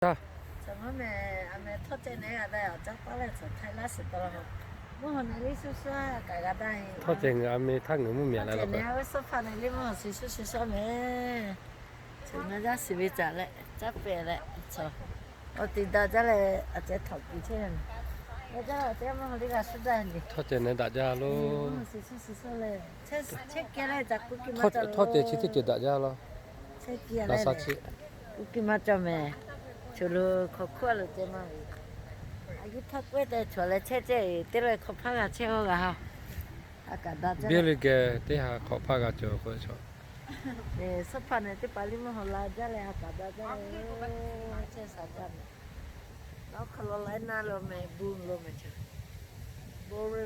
Htawˇ ceh ngaˬ a meh htaˇ ngaˬ mvuhˇ miˬ a leh laˇ. Htawˇ ceh ngaˬ a meh htaˇ ngaˬ mvuhˇ miˬ a leh mvuhˇ haw shiˍ shuˉ shiˍ shuˉ meh. Ceh ngaˬ yaˇ shiˍ ve caꞈ leh caˉ pehˍ leh, awˬ tiˍ daꞈ jaˇ leh a ceh htaꞈ piˍ chehˇ ve meh. Htawˇ ceh neh daꞈ jaˇ lo. Htawˇ ceh chi teˇ ceuˬ daꞈ jaˇ lo. Kuˇ kiˇ maˇ cawˬ meh. Choˬ lo hk'awꞈ hkuˆ a lo ceh maˇ ve. A yehˬ htaˇ k'oˆ-e tehꞈ chaw leh chehˇ cehˇ-e teˇ leh hk'awꞈ hpaˇ g'a chehˇ-oˆ g'a ha. Biˇ le geh teˇ ha hk'awꞈ hpaˇ g'a cawˬ k'o chaw. Suhˉ hpaˇ neh teˇ hpaˍ liˇ mvuhˇ haw la jaˇ leh a kaˍ daꞈ jaˇ leh, chehˇ sha jaˇ meh. Nawˉ hk'aw lo laiˉ naˇ lo meh, bon lo meh chaw. Hk'awꞈ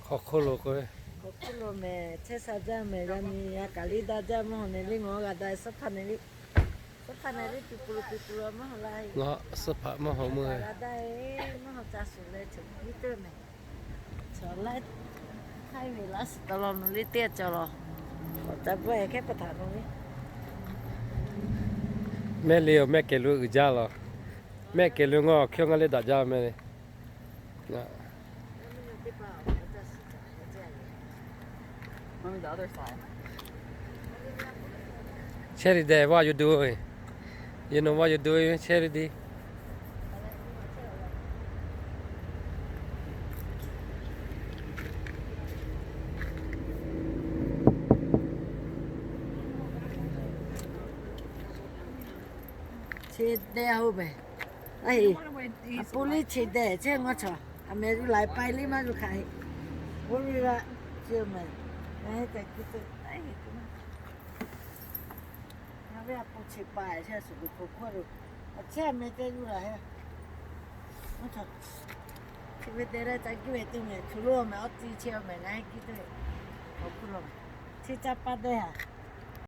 hkuˆ lo k'o, hk'awꞈ hkuˆ lo meh chehˇ sha jaˇ meh. G'a nyi a kaˍ liˇ daꞈ jaˇ mvuhˇ haw neh liˇ ngawˬ g'a daꞈ suhˉ hpaˇ neh liˇ. Suhˉ hpaˇ neh liˇ tuˬ pui lo tuˬ pui lo mvuhˇ haw la. Suhˉ hpaˇ mvuhˇ haw meuˇ g'a daꞈ-e, mvuhˇ haw ca shuˍ leh chaw biˇ teˇ meh. Chaw laiˉ hk'aiˉ ve laˇ suhˍ taˍ law nu liˇ teˇ cawˬ law. Awˬ ca bawˆ-e hkehˉ pa htaꞈ nu ve. Mehˆ le awˬ mehˆ kehˬ lo uiˍ jaˇ law. Mehˆ kehˬ lo ngawˬ hkehˉ ngaˇ leh daꞈ jaˇ meh le. Charity, what you doing? You know what you doing, Charity? Chi deh hoˆ meh. A heˆ, a pon liˇ chi deh chehˇ ngaw chaw. A meh zuˇ laiˬ paiˇ liˇ maˇ zuˇ hk'aˬ heˆ. Oˇ ve g'a chi meh. Ngaˬ hui tehꞈ kuˬ te a heˆ tuˬ maˇ. Ngaˬ ve a pon chi paiˇ chehˇ suhˍ lo hk'awꞈ hkuˆ lo. A chehˇ a meh ceh zuˇ laiˬ heˆ. Chi ve deh leh ca giˇ ve teˇ meh, choˬ lo meh awˬ ti chehˇ a meh ngaˬ hui giˇ teˇ hk'awꞈ hkuˆ lo. Chi ca paˇ deh haˍ.